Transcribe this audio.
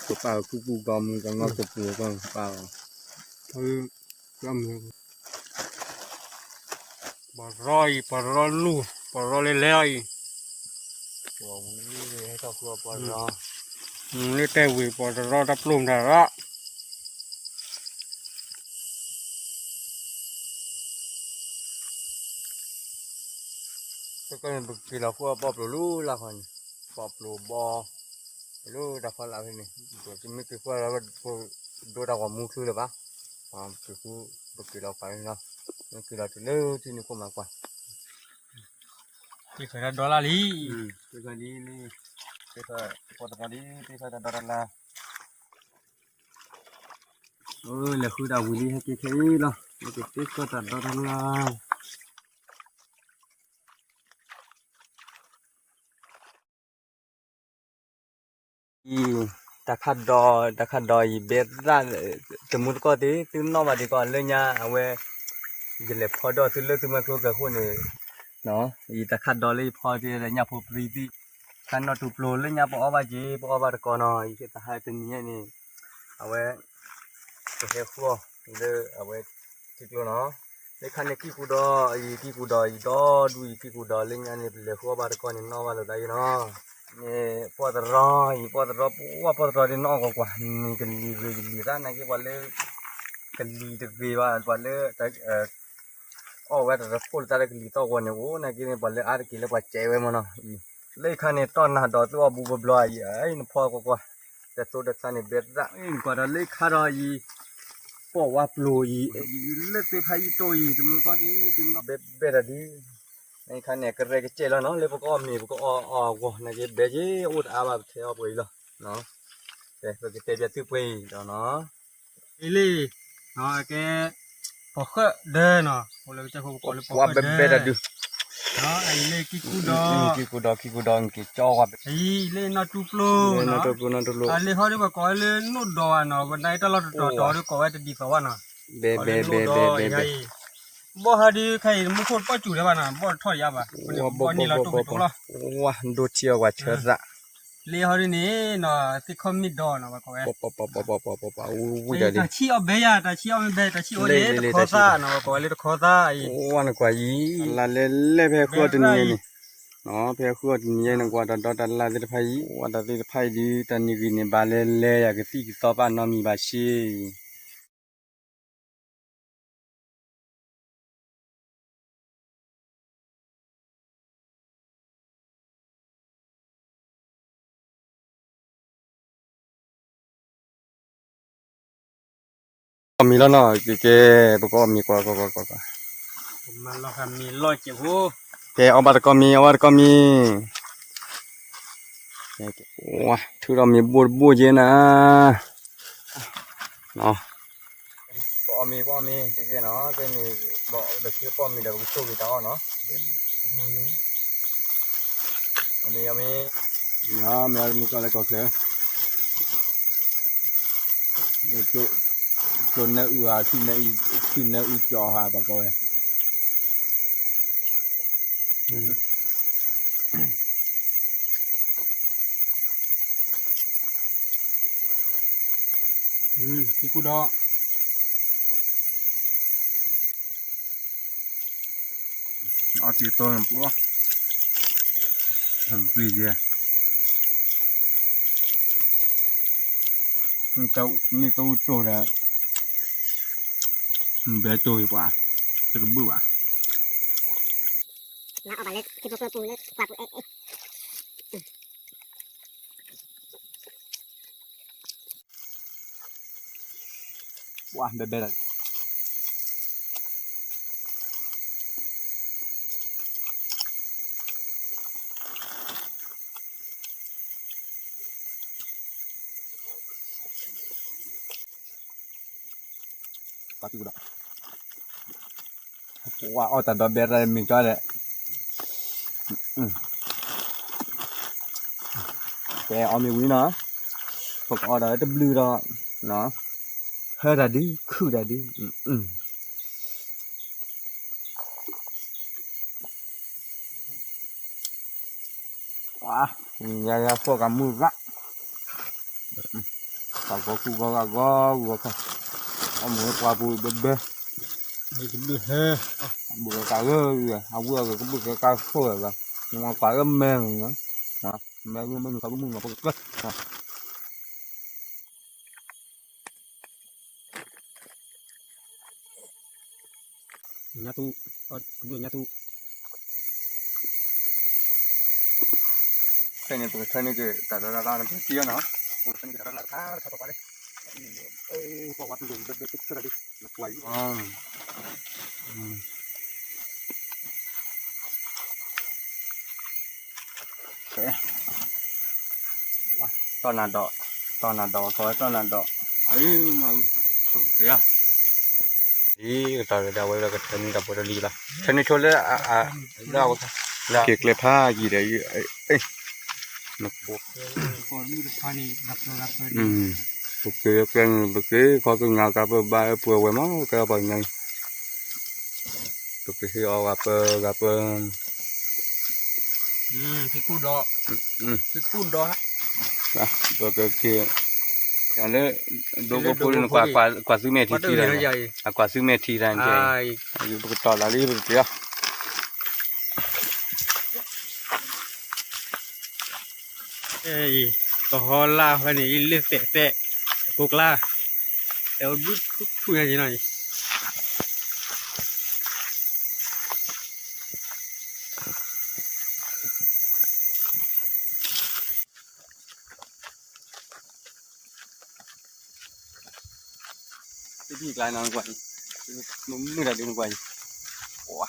ကပၢ်ကူကူကီမူကနီၢ်ကပူၤကီၢ်ကပၢ်လီၤ. ပရၢအံၤ ပရၢလူၢ် ပရၢလၢလဲၤအံၤ လၢတဲဝံၤ ပရၢတပျိမတၤရၣ် ပကက့ၤလီၤဃုအီၣ်ပီၣ်ပျိၤလၢလၢ်ခီန့ၣ် ပီၣ်ပျိၤဘီ လၢတၢ်ဖီလာ်ဖဲန့ၣ် ပမ့ၢ်က့ၤဃုအီၣ်လၢ ပဒိတၢ်ဂီၤမူချုလၢၤဘၣ် ပက့ၤဃု ပက့ၤလီၤကွၢ်လီၤ မ့ၢ်က့ၤလီၤတုၤလၢထံနုာ်ခိၣ်မးကွၢ် တ့ၢ်ဃာ်တၢ်ဒီလၢ်လံ တ့ၢ်ဃာ်ဒ်လံ တ့ၢ်ဃာ်ပီၣ်တရီဒ် တ့ၢ်ဃာ်တၢ်ဒီတၢ်လၢ် လဲၤဃုတၢ်ဝံၤလံ ဟဲက့ၤခဲအံၤလီၤ ပကတ့ၢ်ဃာ်တၢ်ဒီတၢ်လၢ် အံၤ တၢ်ခၣ်ဒီး တၢ်ခၣ်ဒီးအံၤဘဲရၣ် တမူတကီၢ်သ့ၣ် သုနီၣ်ဘၣ်ဒံးကီးလၢညါ အဝဲ ယလဲၤဖီဒီးသုလၢသုမၤကျိကဲခိၣ်န့ၣ် အံၤတၢ်ခၣ်ဒီးလၢယဖီက့ၤလၢညါဖိပြံသံၣ် ခါနီၣ်တူၢ်ပျိၤလၢညါပအီၣ်ဘၣ်က့ၤ ပအီၣ်ဘၣ်တကီးနီၤ ယကတဟါတနံၤညါန့ၣ် အဝဲ ပဟဲဃုအီၣ်လၢအဝဲ ထံကျိနီၤ လၢခါန့ၣ်ကံၢ်ကူဒီး အံၤကံၢ်ကူဒီး အံၤဒီဒူၣ်အံၤကံၢ်ကူဒီး လၢညါန့ၣ် ပလဲၤဃုအီၣ်ဘၣ်တကီၢ်န့ၣ် နီၣ်ဘၣ်လိာ်သးယ့နီၤ န့ၣ် ပီၣ်တရီ အံၤပီၣ်တရီ ပဝဲပီၣ်တရီဒ်နီၣ်အီၣ်ကွၢ်ကွၢ် န့ၣ်ကလံၤဂ့ၤကလံၤသၣ် နာ်က့ပှၤလၢ ကလံၤတဂ့ၤဘၣ် ပှၤလၢ အီၣ်ဝဲတရၢခိၣ်လၢတၢ်တကလံၤသီၣ်ဂီၤန့ၣ်အိၣ် နာ်က့န့ၣ် ပှၤလၢအါတက့ၢ်လၢပှၤစဲးဝဲမ့ၢ်နီၤ အံၤ လၢခါန့ၣ် တီၢ်နၤဒီးသုအီၣ်ဘူးဘျီဘျီအံၤ အံၤနဖီကွၢ်ကွၢ် တသိတခါန့ၣ် ဘဲရၣ် နကွၢ်ဒီးလၢခါဒီးအံၤ ပီၣ်ဝါပျိၤအံၤ လၢသ့ၣ်ဖးယံာ်တိၢ်အံၤ တမူတကီၢ်က့ၤ ဘဲဘဲတၢ်ဒုး နခါန့ၣ် ကရဲကစဲးလီၤနီၤ လၢပကအီၣ်မ့ၤ ပကအီၣ်အီၣ်အဂီၢ် နာ်က့ဘဲက့ၤ အိၣ်တအါဘၣ် ပထဲအီၣ်ပှဲၤအံၤလီၤ ပကတဲပျဲသုပှဲၤအံၤဒီးနီၤ အံၤလံ ကဲ ပီၣ်ဃၢၣ်ဒၢနီၤ အိၣ်လၢကစၢၢ်ခိၣ်ပကိးလၢပီၣ်ဃၢၣ်ဒၢ ဘဲဘဲတၢ်ဒုး အံၤလၢကံၢ်ကူဒီး ကံၢ်ကူဒီး ကံၢ်ကူဒီး နက့ၤကၠီဝဲ အံၤလၢနီၣ်တူၢ်ပျိၤနီၤ နီၣ်တူၢ်ပျိၤ နီၣ်တူၢ်ပျိၤ အလံာ်ဟီဒ်ပကိးဝဲလၢနိၣ်ဒီးဘၣ်နီၤ ပနၢ်အံၤတၢ်လီၢ်တတီၤတီၤဒ်ကိးဝဲ တဒ်သိးဘၣ်နီၤ ဘဲဘဲဘဲဘဲဘဲ ဘီၣ်ဟီဒ်ခဲအံၤ မူခိၣ်တပီၣ်စူၤလၢၤဘၣ်နီၤ ဘီၣ်တထီၣ်ယါဘၣ် ဘီၣ်န့ၢ်လီၤတိၢ်ဖံးတိၢ်လီၤ ဝါ ဒိထံအီၤကွၢ်ဆၢသး လံဟီဒ်န့ၣ်နီၤ သ့ၣ်ခီၣ်မ့ၢ်ဒီနီၤ ပကိးဝဲ ပပပပပပပဝံတၢ်လံ တၢ်ဆံၣ်အီၣ်ဘဲယၤ တၢ်ဆံၣ်အီၣ်မ့ၢ်ဘဲ တၢ်ဆံၣ်အီၣ်န့ၣ် တခီသၣ်နီၤ ပကိးဝဲလၢတခီသၣ်အံၤ ဝါနကွၢ်ယံၤ လၢလဲၣ်ဖဲဃုအီၣ်တနံၤညါန့ၣ် ဖဲဃုအီၣ်တနံၤညါန့ၣ် ကွၢ်တၢ်ဒီတၢ်လၢ်သ့ၣ်တဖၣ်အံၤ ဝါတၢ်သ့ၣ်တဖၣ်အံၤဒုး တၢ်နံၤဂံၢ်န့ၣ် ဘၣ်လဲၤလဲၤယၤကသံၣ်ကသီဘၣ်နီတမံၤဘၣ်ဆ့ အီၣ်မ့ၤလီၤနီၤ ကဲကဲ ပကအီၣ်မ့ၤကွၢ်ကွၢ်ကွၢ်ကွၢ် ကဲအီၣ်ဘၣ်တကီၢ်မ့ၤ အီၣ်ဘၣ်တကီၢ်မ့ၤ ဝါ ထုးထီၣ်မ့ၤဘိၣ်တဘိၣ်ကဲနၤ ပအီၣ်မ့ၤ ပအီၣ်မ့ၤ ကဲကဲနီၤ ကဲန့ၣ် ဘၣ်တဆံပအီၣ်မ့ၤဒီး ပကဆိၣ်ဂ့ၤတၢ်အီၣ်နီၤ အီၣ်မ့ၤ အီၣ်မ့ၤ မ့ၢ်ကီၢ်လၢကီၢ်ချၢ ကျိနၢအုၣ်ဧါ ထံနၢအုၣ် ထံနၢအုၣ်ကၠီၤဧါ ပှၤကိးဝဲ ထံကူဒီး အီၣ်တံၢ်တိၢ်ပူၤလီၤ ပျံၤယဲ မ့ၢ်တအူတိၢ်ဒီး ဘဲတိၢ်အံၤပှၤ တကဘုၣ်ဘၣ် နအီၣ်ဘၣ်လၢထံဖိကျိပူၤလၢပှၢ်ပူၤအဲၣ်အဲၣ် ပှၢ်ဘဲဘဲလီၤ ပှၤအီၣ်တၢ်ဒီဘဲရၣ်မ့ၤကီဒီး ကဲအီၣ်မ့ၤဝံၤနီၤ ပကအီၣ်ဒီးတဘျုးဒီး နီၤ ဟဲတၢ်ဒုး ခုၣ်တၢ်ဒုး, ယၤယၤဖီၣ်ကမုာ်ဂၤ, တၢ်ဂီၤကူဂီၤဂၤဂီၤဂီၤခါ, အမ့ၢ်ပှၤပူၤဘဲဘဲ, ဟဲ, ဘုၣ်ကါဂၤ, အဝဲအဂၤကဘုၣ်ကါဖီၣ်ဂၤ, မ့ၢ်ပှၤဂၤမဲာ်, မဲာ်ဂၤမဲာ်ဂၤကမုာ်ဂၤပကကျၢ ညါတူ, ညါတူ, ခဲန့ၣ် ပကထၢန့ၢ်က့ၤတၢ်ဒီးတၢ်လၢပကထံၣ်နီၤ, ပကထၢန့ၢ်က့ၤတၢ်ဒီးတၢ်လၢတခါတခါတခါန့ၣ်, ပှၤဝဲတူၢ်ဒိၣ်ဒိၣ်ဒိၣ်ဒိၣ်ဒိၣ်ဒိၣ်, တီၢ်နၤဒီး, တီၢ်နၤဒီး, အံၤ, ကတီၢ်ဒီးအဝဲကထၢန့ၢ်တၢ်ဖိတလံၤလီၤ, ထၢန့ၢ်ဆိလၢ, လၢအဝဲ, က့ၤကျဲဖးယံာ်ဒီး, ပက့ၤကျဲန့ၣ် ပက့ၤခီကငါကပၢဘါပှဲၤဝဲမး ကဲပှၤကညီအံၤ, ပကဟ့ၣ်အီၤဂၤပၢဂၤပၢ ပကက့ၤ, လၢ, ဒိဖိဖိလၢနကွၢ်သုမဲာ်ထံထံလီၤ, အကွၢ်သုမဲာ်ထံတၢ်န့ၣ်, ပကတီၢ်လီၤလံ ပကက့ၤလီၤ. ကဟီလၢဖဲန့ၣ် လၢသဲးသဲး, ကိးကျါ, အဲၣ်ဒိးထူၣ်ထူၣ်ညါက့ၤနီၤအံၤ တဘံၣ်ကျါနီၤနကွၢ်အံၤ, မုာ်တၢ်ဒုးနကွၢ်အံၤ, ဝါ,